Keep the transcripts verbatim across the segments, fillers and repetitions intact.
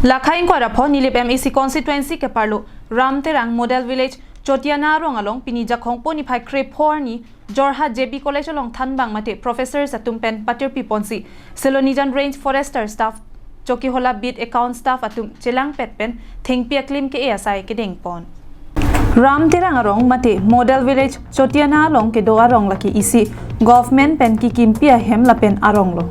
Lakhai ingkoi ra pho Nilip M A C constituency keparlo Ram Terang Model Village Chotiana arong along pini Jakhong po niphai krepho arni Jorhat J B College along thanbang mate professors atum pen patirpi ponsi Silonijan Range Forester staff, Chokihola beat account staff atum chelangpet pen thengpi aklim ke-e asai kedeng pon. Ram Terang arong mate Model Village Chotiana along kedo arong lake isi government pen kekimpi ahem lapen arong lo.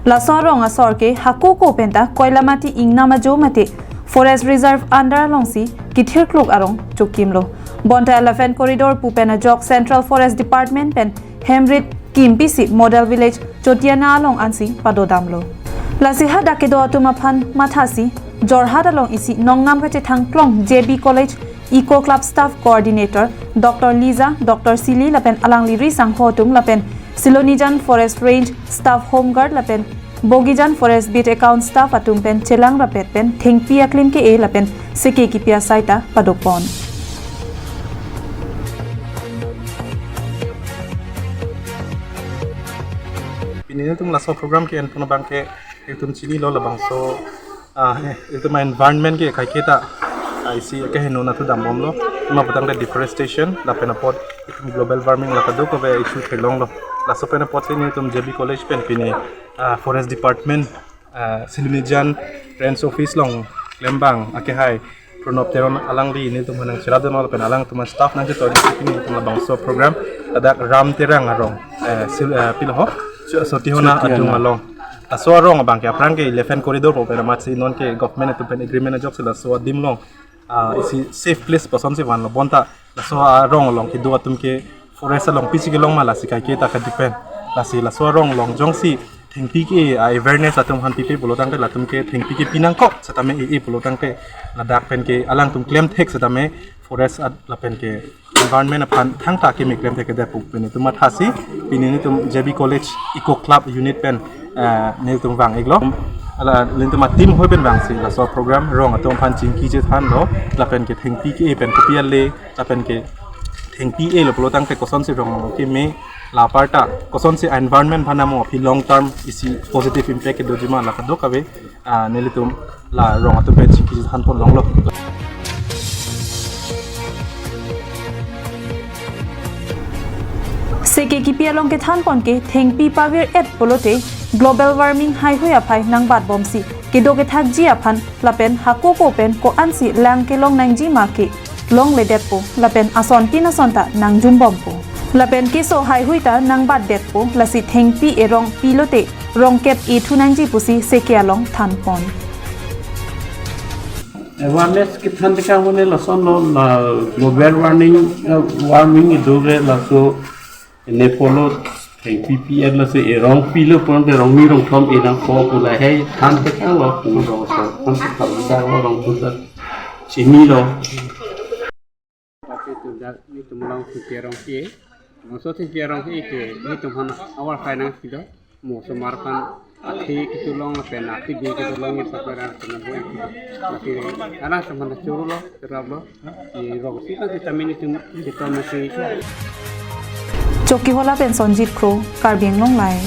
Laso arong asor ke hako ko penta Koilamati ingnam ajo mate Forest Reserve under alongsi kithirkluk arong chokimlo. Bonta Elephant Corridor pu pen ajok Central Forest Department pen hemrit kimpisi Model Village Chotiana along ansi padodamlo. Lasi hadak kedo atum aphan mathasi Jorhat along isi nongnam kachethang klong J B College Eco Club Staff Coordinator Doctor Liza, Doctor Sili lapen alangli ri sangho atum lapen Silonijan Forest Range Staff Home Guard lapen Bogijan Forest Beat Account Staff atum pen chelang rapet pen thengpi aklim ke-e lapen seke kipi asai ta padopon. Pini nelitum laso program ke-en pon abang ke itum chinilo labangso, ah, eh, itum environment ke kaiketa, ah, isi keheno nathu dambomlo. Ima putangte deforestation lapen apot itum global warming la kadokave issue theklonglo. Laso pen apotsi nelitum J B College pen pini, ah, Forest Department, ah, Silonijan Range Office along klembang akehai Pranab Teron alangli nelitum aphan nangcherapdun lapen alangtum staff nangchetoi pini nelitum labangso program ladak Ram Terang arong, eh, sil-, eh, pilo ho, Cho-, Chotihola Chotihola adung along. Laso arong abang ke aphrang ke Elephant Corridor pu pen amatsi non ke government atum pen agreement ajoksi laso adim along, ah, isi safe place kosonsi vanlo bonta laso arong along kedo atum ke forest along pisi kelong ma lasi kaiketa ka-depend. Lasi laso arong along jongsi thengpi ke, ah, awareness atum aphan pipe pulo tangte latum ke thengpi ke pinangkok setame e-e pulo tangte ladak pen ke alangtum klemthek setame forest at lapen ke environment aphan thangta keme klemthek kedet pu pini nelitum mathasi pini nelitum J B College Eco Club Unit pen, eh, nelitum vang-iklo. Ala nelitum a-team hoi pen vangsi laso program arong atum aphan chingki chethanlo lapen ke thengpi ke-e pen kopi ale lapen ke thengpi e-lo pulo tangte kosonsi arong keme la aparta kosonsi environment aphan amo aphi long term isi positive impact kedoji ma la kadokave, ah, nelitum la arong atum pen chingki chethan pon longlo. Seke kipi along kethan pon ke thengpi pavir-et pulote global warming haihui aphai nangbatbomsi kedo kethakji aphan lapen hako ko pen ko-ansi lang kelong nangji ma ke longledetpo lapen asontin asonta nangjumbompo. Lapen keso haihui ta nangbatdetpo lasi thengpi erong pilote rongkep ethu nangji pusi seke along thanpon. Awareness kethan teka hone lasonlo la global warming, eh, warming ido ke laso ne polo thengpi pi-et lasi erong pilo pon ke rong ni rong thom enangpo pu lahei than teka lo pu rong so than teka lo da lo rong pu ta chinilo. Tapi tu dak nelitum along thengpi arong ke, moso thengpi arong ke ke nelitum aphan avar khai nangpido, mosomar aphan athe ketulong lapen athe bi ketulong ni sapera teman boy. Tapi anak teman churu lo, terap lo, di rong si kan kita mini tum kita masih. Chokihola pen Sonjit Kro, Karbi Anglong Live.